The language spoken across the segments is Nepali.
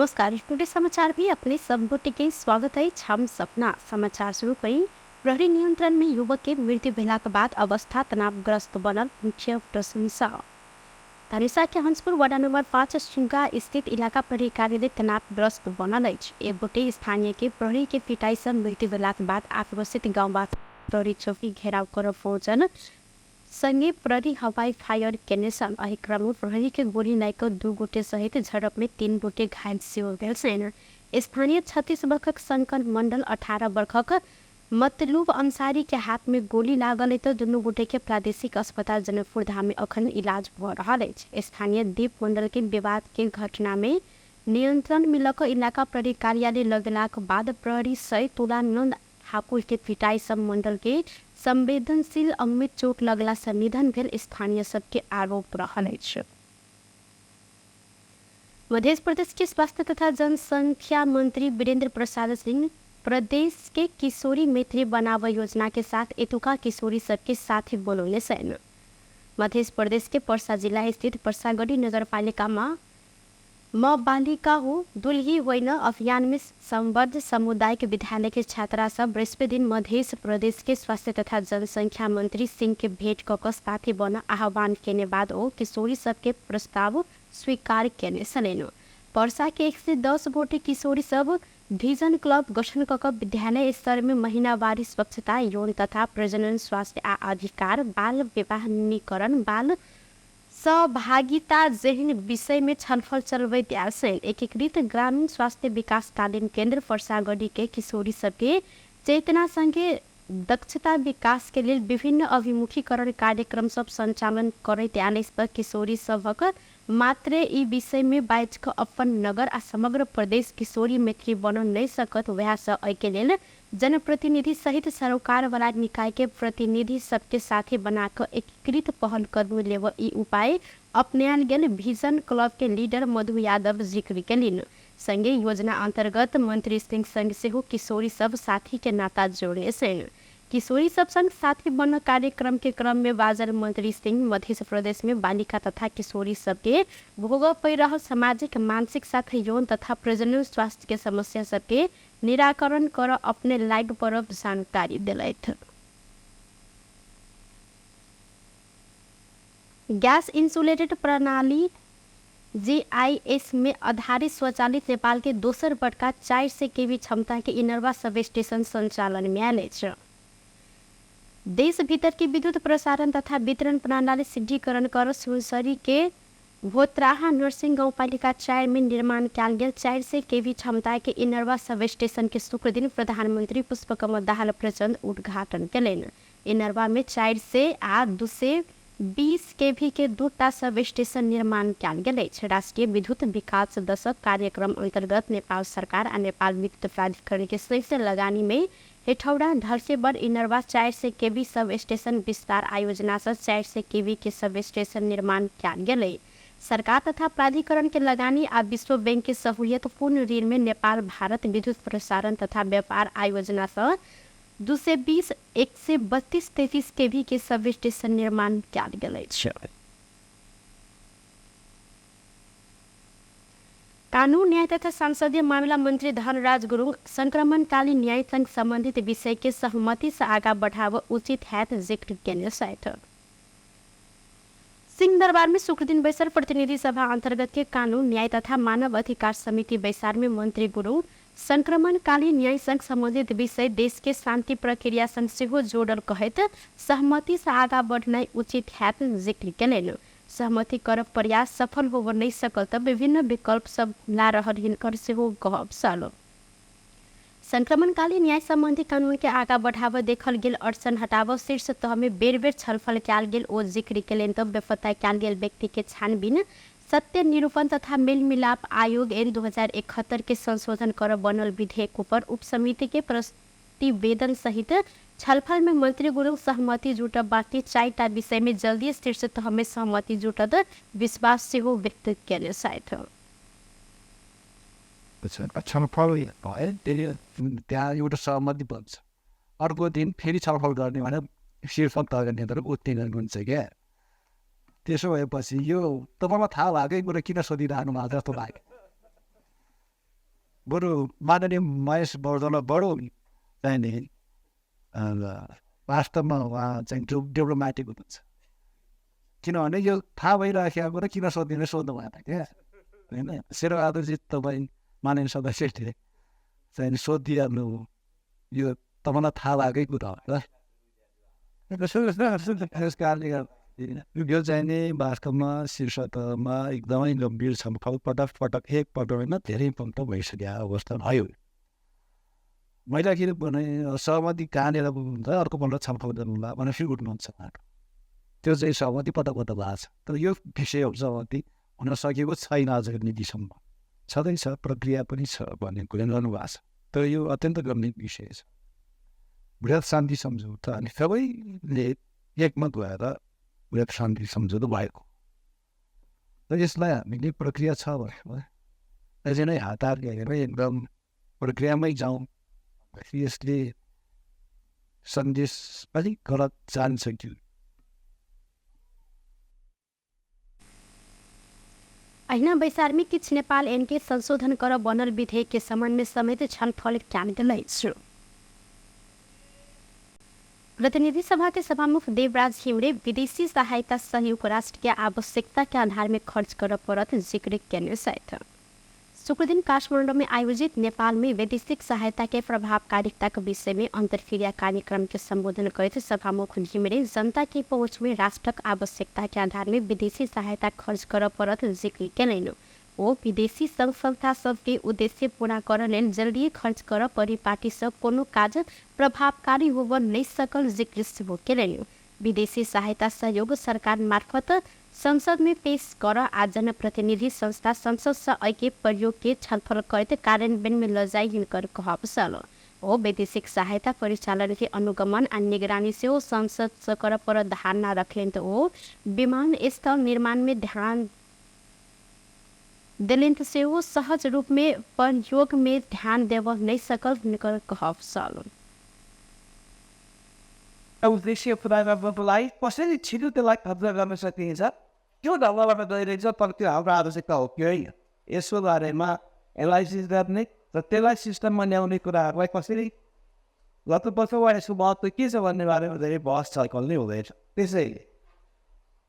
नमस्कार। टुडे समाचार भी अपने सबगोटे के स्वागत है। हम सपना समाचार शुरू करी। प्रहरी नियंत्रण में युवक के मृत्यु भेला के बाद अवस्था तनावग्रस्त बनल मुख्य प्रशंसा। धनुषा के हंसपुर वार्ड नंबर 5 सिंगा स्थित इलाका प्रहरी कार्यालय तनावग्रस्त बनल अछि। एक गोटे स्थानीय के प्रहरी के पिटाई से मृत्यु भेला के बाद आक्रोशित गाँववासी प्रहरी चौकी घेराव कर पहुंचल संगे प्रहरी हवाई फायर केने सन। एहि क्रम में प्रहरी के गोली लाग 2 गोटे सहित झड़प में 3 गोटे घायल सेहो भेल छन्। स्थानीय 36 वर्षक शंकर मंडल 18 वर्षक मतलूब अंसारी के हाथ में गोली लागल तो दोनों गोटे के प्रादेशिक अस्पताल जनकपुर धाम में अखन इलाज भ रहा है। स्थानीय दीप मंडल के विवाद के घटना में नियंत्रण मिलक इलाका प्रहरी कार्यालय लगला के बाद प्रहरी सहित तुलानंद ठाकुर के पिटाई सब मंडल के संवेदनशील अंग में चोट लगला से निधन भेल स्थानीय सबके आरोप रहल अछि। मध्य प्रदेश के स्वास्थ्य तथा जनसंख्या मंत्री वीरेंद्र प्रसाद सिंह प्रदेश के किशोरी मैत्री बनाव योजना के साथ एतुका किशोरी सबके साथ बोलौले छन्। मध्य प्रदेश के पर्सा जिला स्थित पर्सागढ़ी नगर पालिका में बालिका हो दुल्ही होइन अभियान में संबद्ध सामुदायिक विद्यालय के छात्रा सब बृहस्पति दिन मध्य प्रदेश के स्वास्थ्य तथा जनसंख्या मंत्री सिंह के भेंट कऽ साथी बन आह्वान केने बाद ओ किशोरी सबके प्रस्ताव स्वीकार केने छलनि। पर्सा के 110 गोटे किशोरी सब विजन क्लब गठन कऽ विद्यालय स्तर में महीनावारी स्वच्छता, यौन तथा प्रजनन स्वास्थ्य आ अधिकार, बाल विवाह न्यूनीकरण, बाल सहभागिता जेहन विषय में छलफल चलबैत आयल छन्। एकीकृत ग्रामीण स्वास्थ्य विकासकालीन केंद्र पर्सागढ़ी के किशोरी सबके चेतना संगे दक्षता विकास के लिए विभिन्न अभिमुखीकरण कार्यक्रम सब संचालन करैत आयल पर किशोरी सबक मात्र ई विषय में बाइज क अपन नगर आ समग्र प्रदेश किशोरी मैत्री बन नहीं सकत। वह से एहि के लेल जनप्रतिनिधि सहित सरोकार वाला निकाय के प्रतिनिधि सबके साथे बनाकर एकीकृत पहल कदम लेव ई उपाय अपनायल गेल विजन क्लब के लीडर मधु यादव जिक्र केलिन। संगे योजना अंतर्गत मंत्री सिंह संग सेहो किशोरी सब साथी के नाता जोड़े छन्। किशोरी सब संग साथी बन कार्यक्रम के क्रम में बाजल मंत्री सिंह मध्य प्रदेश में बालिका तथा किशोरी सबके भोग पड़ रहा सामाजिक, मानसिक साथ यौन तथा प्रजनन स्वास्थ्य के समस्या सबके निराकरण कर अपने लाइट पर जानकारी दिलैथ। गैस इंसुलेटेड प्रणाली GIS में आधारित स्वचालित नेपाल के दोसर बड़का 400 kV क्षमता के इनरवा सब स्टेशन संचालन में आयल अछि। देश भीतर के विद्युत प्रसारण तथा वितरण प्रणाली सिद्धिकरण कर सुनसरी के भोत्राहा नरसिंह गाउँपालिका 4 में निर्माण कयल गेल 400 kV क्षमता के इनरवा सब स्टेशन के शुक्र दिन प्रधानमंत्री पुष्पकमल दाहाल प्रचंड उद्घाटन कयलनि। इनरवा में 400 आ 220 kV के 2टा सब स्टेशन निर्माण कयल गेल अछि। राष्ट्रीय विद्युत विकास दशक कार्यक्रम अंतर्गत नेपाल सरकार आ नेपाल विद्युत प्राधिकरण के संयुक्त लगानी में Hetauda ढलसेबर Inarwa 400 kV sub station विस्तार आयोजना से 400 kV के सब स्टेशन निर्माण कयल गेल। सरकार तथा प्राधिकरण के लगानी आ विश्व बैंक के सहूलियत पूर्ण ऋण में नेपाल भारत विद्युत प्रसारण तथा व्यापार आयोजना से 220, 132, 33 kV के सब स्टेशन निर्माण कयल गेल अछि। कानून न्याय तथा संसदीय मामला मंत्री धनराज गुरुङ संक्रमणकालीन न्याय संग संबंधित विषय के सहमति से आगा बढ़ाव उचित हैत जिक्र केने छथि। सिंहदरबार में शुक्र दिन बैसल प्रतिनिधि सभा अंतर्गत के कानून न्याय तथा मानव अधिकार समिति बैसार में मंत्री गुरुङ संक्रमणकालीन न्याय संग संबंधित विषय देश के शांति प्रक्रिया संग सेहो जोड़ल कहैत सहमति से आगा बढ़नाइ उचित हैत जिक्र केलनि। सहमति करब प्रयास सफल हो नहीं सकल तब विभिन्न विकल्प सब ला रहल हिनकर सेहो कहब छल। संक्रमणकालीन न्याय संबंधी कानून के आगा बढ़ाव देखल गेल अड़चन हटाव शीर्ष तह में बेर बेर छलफल कयल गेल ओ जिक्र केलनि। तब बेपत्ता कयल गेल व्यक्ति के छानबीन, सत्य निरूपण तथा मेल मिलाप आयोग एन 2071 के संशोधन कर बनल विधेयक पर उप समिति के प्रतिवेदन सहित छलफल में मंत्री गुरुङ सहमति जुटब बाकी 4टा विषय में जल्दी शीर्ष तह में सहमति जुटत विश्वास सेहो व्यक्त केने छथि। छलफल त्यहाँ एउटा सहमति बन्छ, अर्को दिन फेरि छलफल गर्ने भनेर शीर्ष तहका नेताहरू उत्तीर्ण गर्नुहुन्छ क्या। त्यसो भएपछि यो तपाईँलाई थाहा भएकै कुरा किन सोधिरहनु भएको जस्तो लाग्यो। बरु माननीय महेश बर्दलाई बडो चाहिने वास्तवमा उहाँ चाहिँ डेभलोमेटिक हुनुहुन्छ किनभने यो थाहा भइराखेको कुरा किन सोध्दिनँ सोध्नु भएन क्या होइन शेरबहादुरजी तपाईँ माननीय सदस्यले चाहिँ सोधिहाल्नु यो तपाईँलाई थाहा भएकै कुरा हो त्यस कारणले यो चाहिँ नि वास्तवमा शीर्ष तहमा एकदमै गम्भीर छलफल पटक एकपल्ट होइन धेरैपल्ट भइसकेको अवस्था भयो मैले किन भने सहमति कहाँनिर हुन्छ अर्कोपल्ट छलफल गर्नुला भनेर फेरि उठ्नुहुन्छ त्यो चाहिँ सहमति पटक भएको छ तर यो विषय सहमति हुन सकेको छैन आजको नीतिसम्म छँदैछ प्रक्रिया पनि छ भन्ने कुरा गर्नुभएको छ तर यो अत्यन्त गम्भीर विषय छ बृहत शान्ति सम्झौता अनि सबैले एकमत भएर बृहत शान्ति सम्झौता भएको र यसलाई हामीले प्रक्रिया छ भने यसले नै हात हेरेर एकदम प्रक्रियामै जाउँ यसले सन्देश अलिक गलत जान्छ कि होइन वैशार्मी किछ नेपाल एनके संशोधन कर बनल विधेयक के संबंध में समेत छलफल क्याबिनेट छु प्रतिनिधि सभा के सभामुख देवराज हिमरे विदेशी सहायता सहयोग राष्ट्र की आवश्यकता के आधार में खर्च कर परत जिक्र करने सहित शुक्र दिन काठमाडौँ में आयोजित नेपाल में वैदेशिक सहायता के प्रभावकारिता के विषय में अंतरक्रिया कार्यक्रम के संबोधन करते सभामुख घिमिरे जनता की पहुंच में राष्ट्र आवश्यकता के आधार में विदेशी सहायता खर्च कर परत जिक्र कैलैन ओ विदेशी संघ संस्था सबके उद्देश्य पूरा कर लेल जल्दी खर्च कर परिपाटी सब कोनो काज प्रभावकारी होब नहीं सकल जिक्र सेहो कैलैन विदेशी सहायता सहयोग सरकार मार्फत संसद में पेश कर आ जनप्रतिनिधि संस्था संसद से ऐके प्रयोग के छलफल करते कार्यान्वयन में लजाई हिनकर कहल ओ वैदेशिक सहायता परिचालन के अनुगमन आ निगरानी से संसद सकर पर धारणा रखलें तो ओ विमान स्थल निर्माण में ध्यान दिलें से वो सहज रूप में प्रयोग में ध्यान देव नहीं सकल हिनकर कहल उद्देश्य पुरा गर्नलाई कसरी छिटो त्यसलाई खर्च गर्न सकिन्छ त्यो ढङ्गबाट गइरहेछ तर त्यो हाम्रो आवश्यकता हो कि होइन यसको बारेमा एनालाइसिस गर्ने र त्यसलाई सिस्टममा ल्याउने कुराहरूलाई कसरी गर्नुपर्छ वा यसको महत्त्व के छ भन्ने बारेमा धेरै बहस छलफल नै हुँदैछ त्यसैले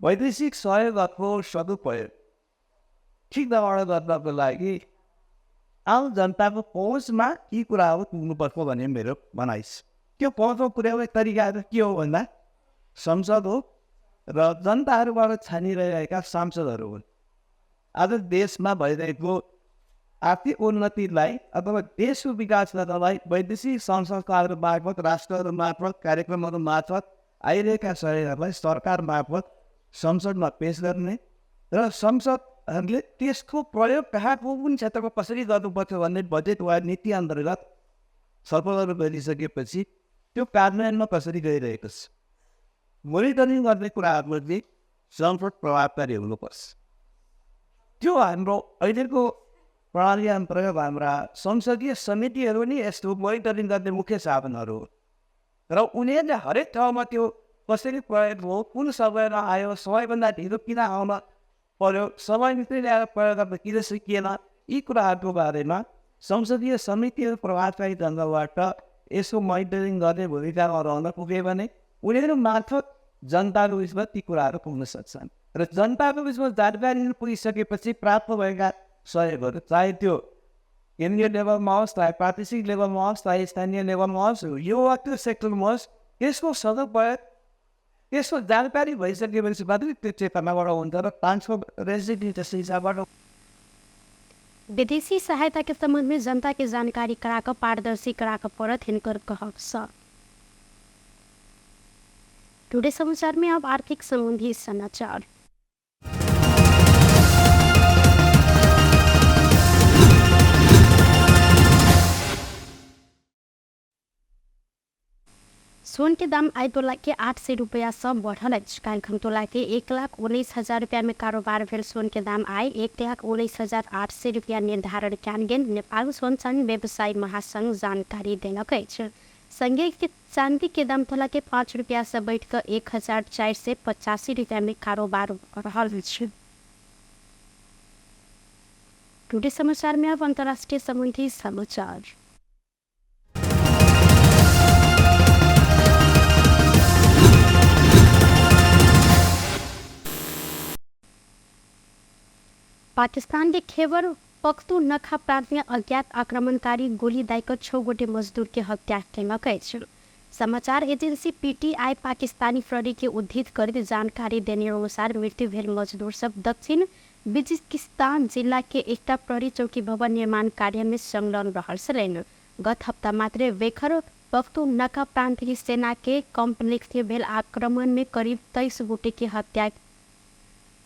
वैदेशिक सहयोगको सदुपयोग ठिक ढङ्गबाट गर्नको लागि आम जनताको पहुँचमा यी कुराहरू पुग्नुपर्छ भन्ने मेरो भनाइ छ त्यो पहुँचमा पुर्याउने तरिकाहरू के हो भन्दा संसद हो र जनताहरूबाट छानिरहेका सांसदहरू हुन् आज देशमा भइरहेको आर्थिक उन्नतिलाई अथवा देशको विकास गर्नलाई वैदेशिक संस्थाहरू मार्फत राष्ट्रहरू मार्फत कार्यक्रमहरू मार्फत आइरहेका सहयोगहरूलाई सरकार मार्फत संसदमा पेश गर्ने र संसदहरूले त्यसको प्रयोग कहाँ कुन क्षेत्रमा कसरी गर्नुपर्छ भन्ने बजेट वा नीति अन्तर्गत छलफलहरू गरिसकेपछि त्यो कार्यान्वयनमा कसरी गइरहेको छ मोनिटरिङ गर्ने कुराहरूमा चाहिँ संसद प्रभावकारी हुनुपर्छ त्यो हाम्रो अहिलेको प्रणाली अन्तर्गत हाम्रा संसदीय समितिहरू नि यस्तो मोनिटरिङ गर्ने मुख्य साधनहरू हो र उनीहरूले हरेक ठाउँमा त्यो कसरी प्रयोग हो कुन समयमा आयो समयभन्दा ढिलो किन आउन पर्यो समयभित्रै ल्याएर प्रयोग गर्न किन सकिएन यी कुराहरूको बारेमा संसदीय समितिहरू प्रभावकारी ढङ्गबाट यसको मोनिटरिङ गर्ने भूमिका रहन पुग्यो भने उनीहरू मार्फत जनताको बिचमा ती कुराहरू पुग्न सक्छन् र जनताको बिचमा जानकारीहरू पुगिसकेपछि प्राप्त भएका सहयोगहरू चाहे त्यो केन्द्रीय लेभलमा होस् चाहे प्रादेशिक लेभलमा होस् चाहे स्थानीय लेभलमा होस् यो वा त्यो सेक्टरमा होस् त्यसको सदुपयोग त्यसको जानकारी भइसकेपछि मात्रै त्यो चेतनाबाट हुन्छ र ट्रान्सफरेन्सी जस्तो हिसाबबाट विदेशी सहायता के संबंध में जनता की जानकारी कराकर पारदर्शी कराकर परत हिनकर कहल टुडे समाचार में अब आर्थिक संबंधी समाचार सोन के दाम आई तोला के 800 रुपया से बढ़ल काल्हि तोला के 1,19,000 रुपया में कारोबार भेल सोन के दाम आई 1,19,800 रुपया निर्धारण कयल गेल नेपाल सोन चांदी व्यवसायी महासंघ जानकारी देलक अछि संगे के चांदी के दाम तोला के 5 रुपया से बढ़ कर 1,485 रुपया में कारोबार रहल अछि टुडे समाचार में अब अंतर्राष्ट्रीय संबंधी समाचार। पाकिस्तान के खैबर पख्तूनख्वा प्रांत में अज्ञात आक्रमणकारी गोली दाइकर 6 गोटे मजदूर के हत्या कैंगा समाचार एजेंसी पीटीआई पाकिस्तानी प्रहरी के उद्धृत कर जानकारी देने अनुसार मृत्यु भेल मजदूर सब दक्षिण बलूचिस्तान जिला के एक प्रहरी चौकी भवन निर्माण कार्य में संलग्न रहल। गत हफ्ता मात्र वेखर पख्तूनख्वा प्रांत की सेना के कॉम्प्लेक्स में भेल आक्रमण में करीब 23 गोटे के हत्या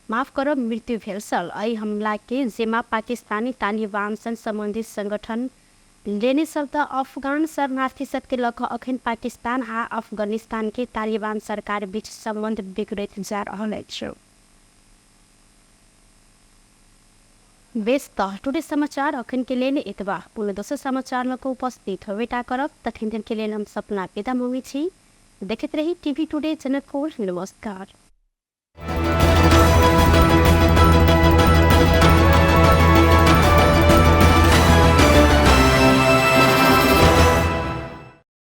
मृत्यु भेल सल। एहि हमला के जिम्मा पाकिस्तानी तालिबान संबंधित संगठन लेने शब्द अफगान शरणार्थी सबके लख अखन पाकिस्तान आ अफगानिस्तान के तालिबान सरकार बीच संबंध बिगड़त जा रहल अछि। व्यस्त टुडे समाचार अखन के लेल एतबा। पुनः दोसर समाचार में उपस्थित होबेटा करब तखन दिन के लेल हम सपना विदा मांगै छी। देखैत रही टीवी टुडे जनकपुर। नमस्कार।